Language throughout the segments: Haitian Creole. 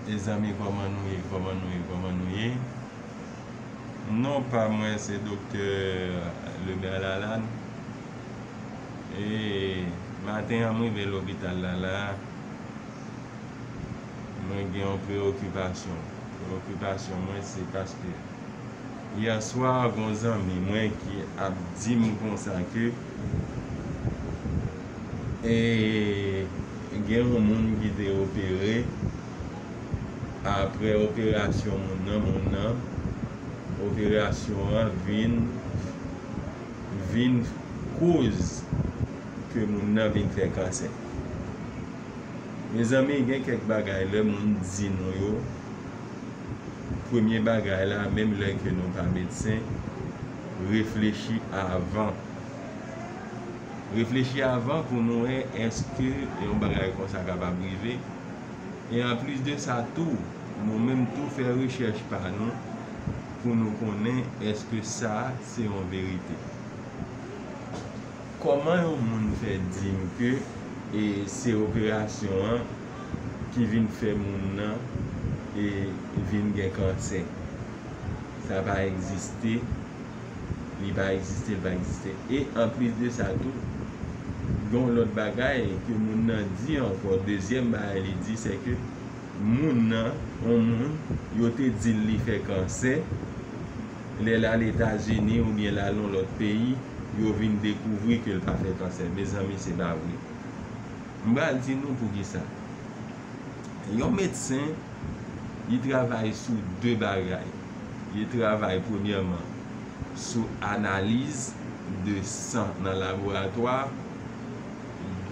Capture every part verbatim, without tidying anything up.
Mezanmi, kòman nou ye? Kòman nou ye? Kòman nou ye? Non pa mwen se Doktè Lemaire Lalanne. E maten an, m rive lopital la, la, mwen gen yon preyokipasyon. Preyokipasyon mwen, se paske yè swa, gon zanmi mwen ki ap di m konsa ke, e, gen yon moun ki te opere. Apre operasyon moun nan, moun nan, operasyon an vin, vin koz ke moun nan vin fè kansè. Mezanmi, gen kèk bagay lè moun di nou yo, premye bagay la, menm lè ke nou pa medsen, reflechi avan. Reflechi avan pou nou wè èske yon bagay konsa kapab rive. E anplis de sa tou, nou menm tou fè rechèch pa nou pou nou konnen èske sa se yon verite. Kòman yon moun fè di m ke, e, se operasyon an ki vin fè moun nan, e, vin gen kansè? Sa pa egziste. Li pa egziste, li pa egziste. E anplis de sa tou, gen yon lòt bagay ke moun nan di ankò, dezyèm bagay li di, se ke moun nan, yon moun, yo te di l li fè kansè, lè l al Etazini oubyen l al yon lòt peyi, yo vin dekouvri ke l pa fè kansè. Mezanmi, se pa vre. M pral di nou poukisa. Yon medsen, li travay sou de bagay. Li travay premyèman sou analiz de san nan laboratwa.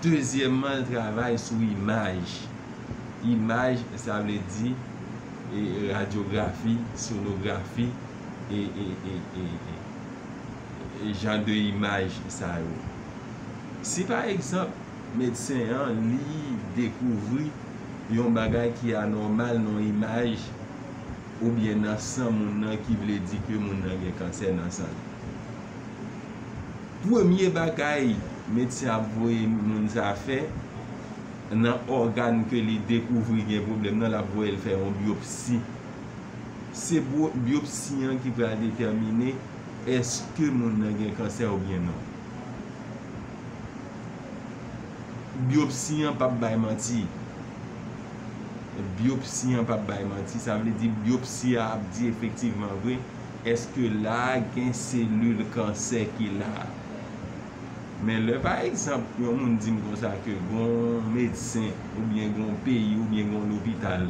Dezyèmman, l travay sou imaj. Imaj, sa vle di, e, radyografi, sonografi, e, e, e, e, e, e jan de imaj sa yo. Si pa egzanp, medsen an, li dekouvri yon bagay ki anòmal nan imaj oubyen nan san moun nan, ki vle di ke moun nan gen kansè nan san l. Premye bagay medsen ap voye moun sa fè, nan ògàn ke li dekouvri gen pwoblèm nan, l ap voye l fè yon byopsi. Se byo-, byopsi an ki pral detèmine èske moun nan gen kansè oubyen non. Byopsi an p ap bay manti. Byopsi an p ap bay manti. Sa vle di byopsi a ap di efektivman vre, èske la a gen selil kansè ki la a? Men lè, pa egzanp, yon moun di m konsa ke gon medsen oubyen gon peyi oubyen gon lopital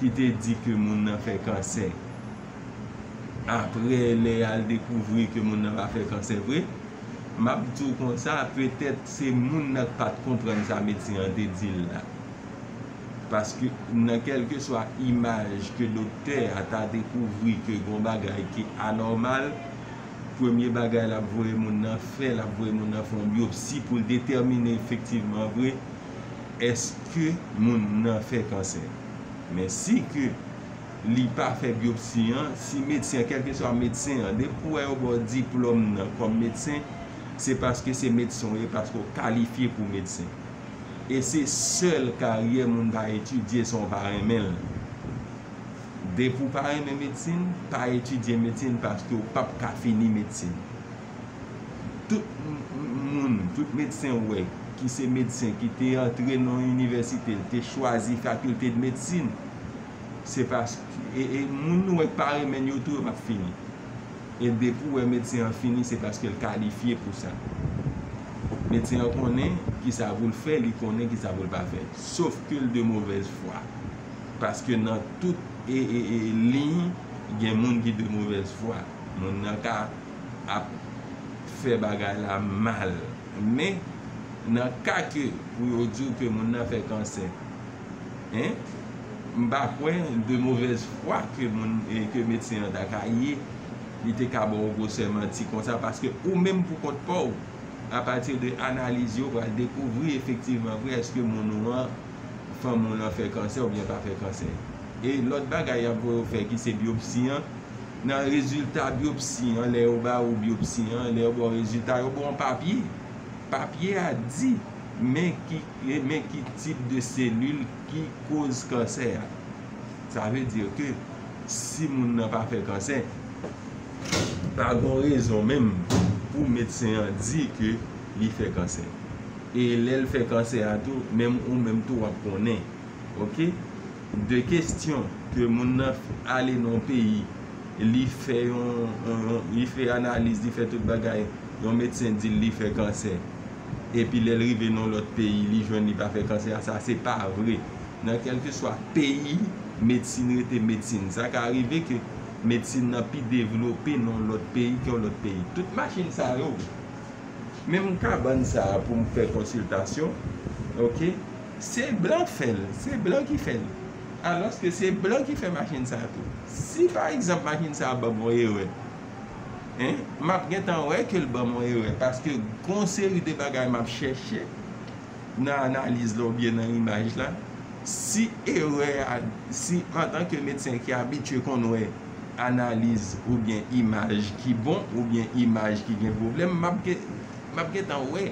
ki te di ke moun nan fè kansè, apre lè y al dekouvri ke moun nan pa fè kansè vre, m ap di w konsa, petèt se moun nan k pa t konprann sa medsen an te di l la. Paske nan kèlkeswa imaj ke doktè a ta dekouvri ke gon bagay ki anòmal, premye bagay l ap voye moun nan fè, l ap voye moun nan fè yon byopsi pou l detèmine efektivman vre èske moun nan fè kansè. Men si ke li pa fè byopsi an, si medsen an, kèlkeswa medsen an, depi w wè yo ba w diplòm nan kòm medsen, se paske se medsen w ye, paske w kalifye pou medsen. E se sèl karyè moun pa etidye san w pa renmen l. Depi w pa renmen medsin, pa etidye medsin paske w p ap ka fini medsin. Tout m-, m-, moun, tout medsen w wè ki se medsen ki te antre nan yon inivèsite, te chwazi fakilte de medsin, se paske, e, e moun nou wè k pa renmen l yo tou, yo p ap fini. E depi w wè medsen an fini, se paske l kalifye pou sa. Medsen an konnen ki sa pou l fè, li konnen ki sa pou l pa fè. Sof ke l de movèz fwa. Paske nan tout, e, e, e, liy, gen moun ki de movèz fwa. Moun nan ka ap fè bagay la mal. Men, nan ka ke pou yo di w ke moun nan fè kansè, en, m pa kwè de movèz fwa ke moun, e, ke medsen an ta ka ye, li te ka ba w gwosè manti konsa, paske ou menm pou kont pa w, apati de analiz yo, pral dekouvri efektivman vre èske moun ou an, fanmi w lan fè kansè oubyen pa fè kansè. E lòt bagay y ap voye w fè ki se byopsi an, nan rezilta byopsi an, lè yo ba ou byopsi an, lè yo ba w rezilta, yo ba w yon papye. Papye a di, men ki, men ki tip de selil ki koz kansè a. Sa vle di ke si moun nan pa fè kansè, pa gon rezon menm pou medsen an di ke li fè kansè. E lè l fè kansè a tou, menm ou menm tou w ap konnen. Oke? De kesyon ke moun nan ale nan yon peyi, li fè yon, yon, yon, li fè analiz, li fè tout bagay, yon medsen di l li fè kansè. Epi lè l rive nan lòt peyi, li jwenn li pa fè kansè a, sa se pa vre. Nan kèlkeswa peyi, medsin rete medsin. Sa ka rive ke medsin nan pi devlope nan yon lòt peyi ke yon lòt peyi. Tout machin sa yo, menm kabann sa a pou m fè konsiltasyon, oke, se blan k fè l, se blan ki fè l. Alòske se blan ki fè machin sa a tou. Si pa egzanp machin sa a ban m yon erè, en, m ap gentan wè ke l ban m yon erè, paske gon seri de bagay m ap chèche nan analiz la oubyen nan imaj la. Si erè a, si antanke medsen ki abitye konn wè analiz oubyen imaj ki bon oubyen imaj ki gen pwoblèm, m ap gen, m ap gentan wè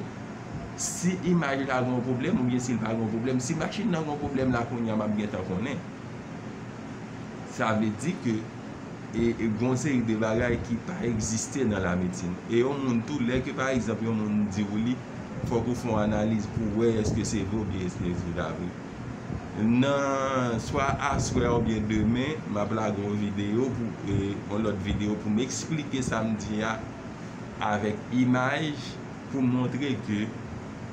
si imaj la gen yon pwoblèm oubyen si l pa gen yon pwoblèm. Si machin nan gen yon pwoblèm la kounye a, m ap gentan konnen. Sa vle di ke e, e gon seri de bagay ki pa egziste nan lamedsin. E yon moun tou, lè ke pa egzanp yon moun di w li, fòk ou fè yon analiz pou wè èske se vre oubyen èske se pa vre. Nan swa aswè oubyen demen, m ap lage yon videyo pou, e, yon lòt videyo pou m eksplike sa m di a avèk imaj pou montre ke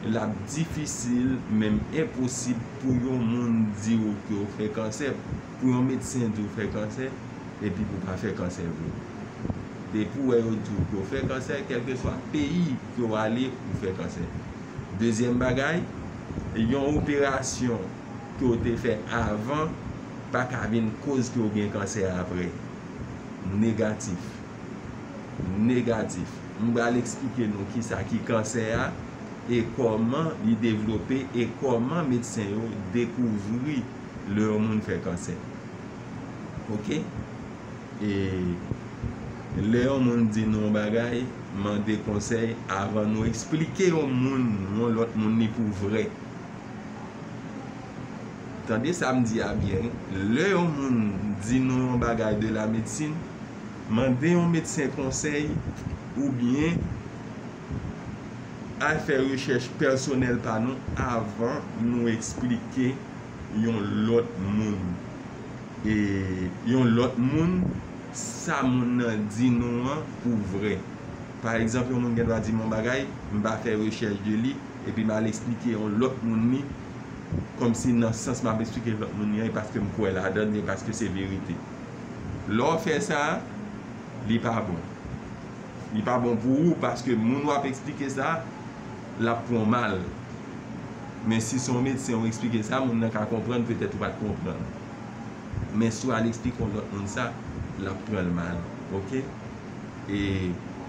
l ap difisil, menm enposib pou yon moun di w ke w fè kansè, pou yon medsen di w fè kansè, epi pou w pa fè kansè vre. Depi w wè yo di w ke w fè kansè, kèlkeswa peyi ke w ale, ou fè kansè. Dezyèm bagay, yon operasyon ke w te fè avan pa ka vin koz ke w gen kansè apre. Negatif. Negatif. M pral eksplike nou kisa ki kansè a e kòman li devlope e kòman medsen yo dekouvri lè yon moun fè kansè. Oke? E lè yon moun di nou yon bagay, mande konsèy avan nou eksplike yon moun, yon lòt moun li pou vrè. Tande sa m di a byen, wi. Lè yon moun di nou yon bagay de la medsin, mande yon medsen konsèy oubyen al fè rechèch pèsonèl pa nou avan nou eksplike yon lòt moun. E yon lòt moun, sa moun nan di nou an pou vrè. Pa egzanp, yon moun gen dwa di m yon bagay, m pa fè rechèch de li, epi m al eksplike yon lòt moun li, kòmsi nan sans m ap eksplike lòt moun li an, e paske m kwè ladan l, e paske se verite. Lè w fè sa, li pa bon. Li pa bon pou ou, paske moun w ap eksplike sa, l ap pran w mal. Men si se yon medsen ou eksplike sa, moun nan ka konprann, petèt ou pa t konprann. Men si w al eksplike yon lòt moun sa, l ap pran l mal. Oke? E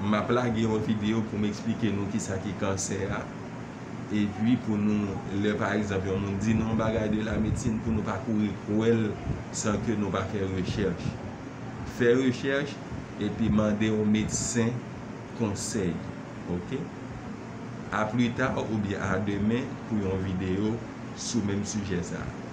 m ap lage yon videyo pou m eksplike nou kisa ki kansè a. Epi pou nou, lè pa egzanp, yon moun di nou yon bagay de la medsin, pou nou pa kouri kwè l san ke nou pa fè rechèch. Fè rechèch epi mande yon medsen konsèy. Oke? A pli ta oubyen a demen pou yon videyo sou menm sijè sa a.